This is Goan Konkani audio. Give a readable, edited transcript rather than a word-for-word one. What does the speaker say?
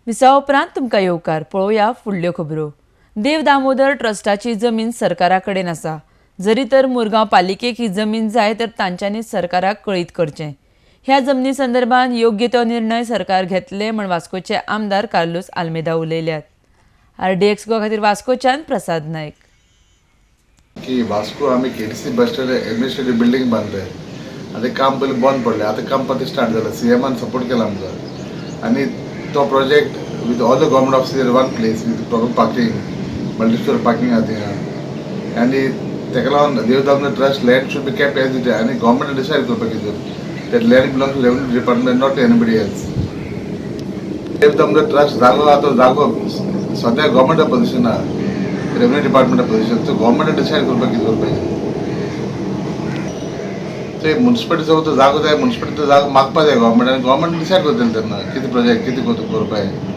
विसवा उपरांत तुमकां येवकार. पळोवया फुडल्यो खबरो. देव दामोदर ट्रस्टाची जमीन सरकारा कडेन आसा. जरी तर मुरगांव पालिकेक ही जमीन जाय तर तांच्यांनी सरकाराक कळीत करचें. ह्या जमनी संदर्भात योग्य तो निर्णय सरकार घेतले म्हण वास्कोचे आमदार कार्लूस आल्मेदा उलयल्यात. आरडीएक्स गोवा खातीर वास्कोच्यान प्रसाद नायक. की वास्को आमी KTC bus stand administrative building बांदले आनी काम पयलीं बंद पडलें. आतां काम परतें स्टार्ट जालें. सीएमान सपोर्ट केला आमकां आनी तो project with all the government officer one place with proper parking, multi storey parking आहा थिंगा. आनी तेका लागून देव Damodar trust land should be kept as it. आनी गव्हर्मेंट डिसायड करपाक कितें, that land belongs to revenue department, not anybody else. Dev Damodar trust जागो आहा तो जागो सद्या गव्हर्मेंटा पोझिशन आहा, रेव्हेन्यू डिपार्टमेंटा पोझिशन. सो गव्हर्मेंट डिसायड करपाक कितें करपाचें ते. म्युन्सिपालिटी तो जागो जाय, म्युन्सिपालिटी जागो मागपा जाय गव्हर्मेंट आनी गव्हर्मेंट डिसायड करतलें तेन्ना कितें प्रोजेक्ट कितें करपाक.